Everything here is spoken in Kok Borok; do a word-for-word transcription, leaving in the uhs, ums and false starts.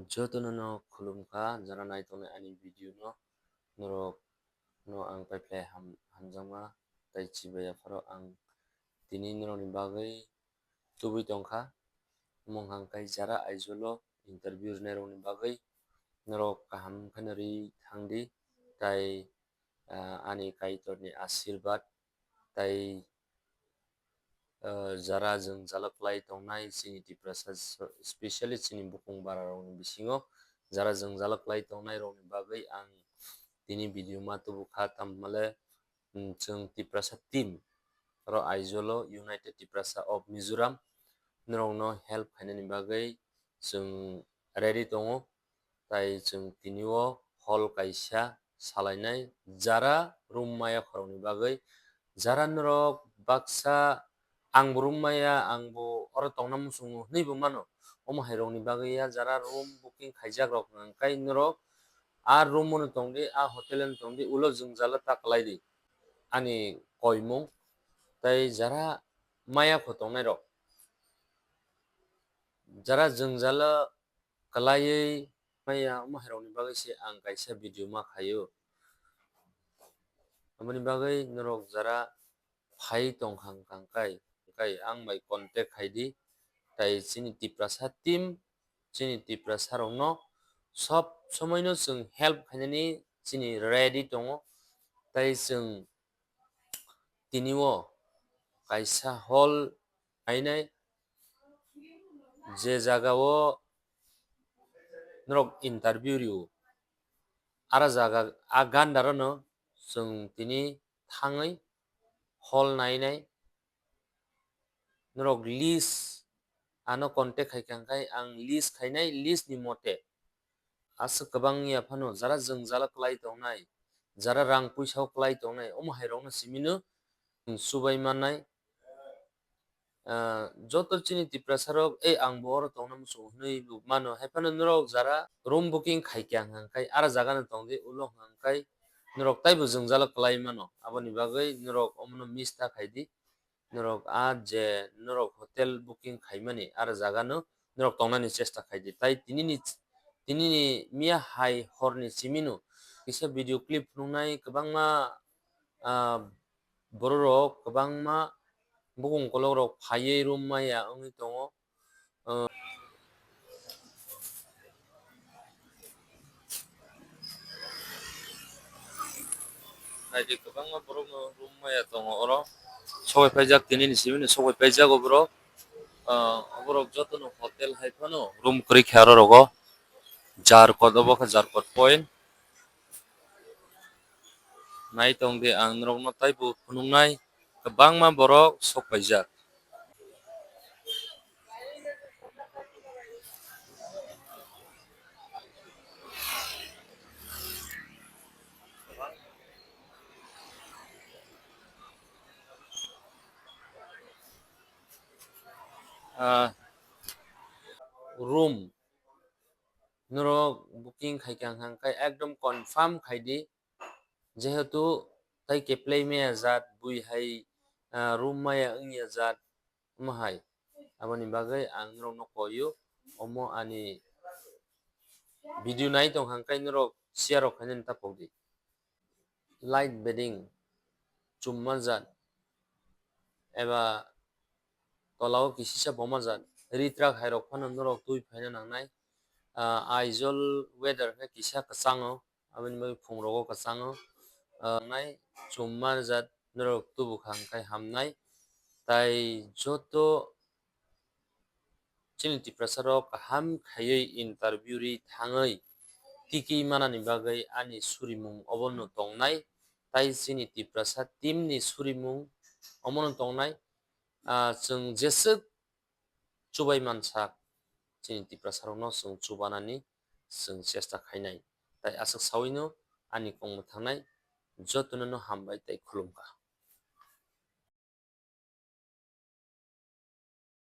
Jotono no khulumkha, jara nai tongnai ani video no, norok no ang paiphlai ham-, hamjakma tei chibaiya pharo ang tini norokni bagwi tubui tongkha. Omo hwnkha khe jara Aizawl o interview rwnairokni bagwi norok kaham kheno rwi thangdi, tai, ah, ani Kaitorni asirwad tai, ah, jara jwngjalo klai tongnai chini Tiprasa, specially chini bukung bararokni bisingo jara jwngjalo klai tongnairokni bagwi ang tini video ma tubukha, tamhwnkhale, mm, chwng Tiprasa team oro Aizawl o United Tiprasa of Mizoram norokno help khainani bagwi chwng ready tongo. Tai chwng tini o hall kaisa salainai, jara room maya khoroknwi bagwi, jara norok baksa, "Ang bo room maya, ang bo oro tongna muchungo," hwnwi bo mano. Omo hai rokni bagwi ya jara room booking khaijak rok hwnkha khe norok a room o no tongdi, a hotel o no tongdi, ulo jwngjalo ta kwlaidi ani koimung. Tai jara maya kho tongnai rok, jara jwngjalo kwlaiwi maya omo hai rokni bagwi se ang kaisa video ma khaio. Aboni bagwi norok jara phai tongkha hwnkha khe, hwnkha khe ang bai contact khaidi, tai chini Tiprasa team, chini Tiprasa rokno sob somoino chwng help khainani chini ready tongo, tai chwng tini o kaisa hall nainai, je jaga o norok interview rw-o, ara jaga a gandar no chwng tini thangwi hall nainai. Norok list ano contact khai kha, hwnkhe ang list khainai, list ni mote aswk kwbang ya phano jara jwngjalo kwlai tongnai, jara rang puisa o kwlai tongnai, omo hai rokno simino chubai mannai. Ah, joto chini Tiprasa rok, "Ei, ang bo oro tongna muchungo," hwnwi bo mano. Hai phano norok jara room booking khai kha hwnkha khe, ara jaga no tongdi, ulo hwnkha khe norok taibo jwngjalo kwlai mano. Aboni bagwi norok omono miss ta khaidi. Norok a je norok hotel booking khaimani, ara jaga no norok tongnani chesta khaidi. Tai tinini, tinini miya hai horni simino kisa video clip phunuknai kwbangma, ah, borok rok kwbangma bukung kolok rok phaiwi room maya wngwi tongo. Ah, naidi kwbangma borokno room maya tongo oro. Sogwi paijak, tinini simino sogwi paijak o borok. Ah, oborok jotono hotel hai phano room kwrwi kha oro rogo. Jarkot, obo khe Jarkot point. Nai tong di, ang norokno taibo phunuknai, kwbangma borok sok paijak. Ah, room norok booking khai kha hwnkha khe ekdom confirm khai di, jehetu tai keplai maya jat, bui hai, ah, room maya wngya jat, omo hai. Aboni bagwi ang norokno koio, omo ani video nai tong hwnkha khe norok share rok khainani ta pok di. Light bedding chumma jat eba tolao kisisa boma jat, ritrak hai rok phano norok twi phaina nangnai. Ah, Aizawl weather khe kisa kwchango, aboni bagwi phung rogo kwchango. Ah, nai chumma jat norok tubu kha hwnkhe hamnai. Tai joto chini Tiprasa rok kaham khaiwi interview ri thangwi tiki manani bagwi ani surimung obono tongnai, tai chini Tiprasa team ni surimung omono tongnai. Ah, chwng jeswk chubai mansak chini Tiprasa rokno chwng chubanani chwng chesta khainai. Tai aswk sawino ani kong mwthangnai jotono no hambai tai khulumkha.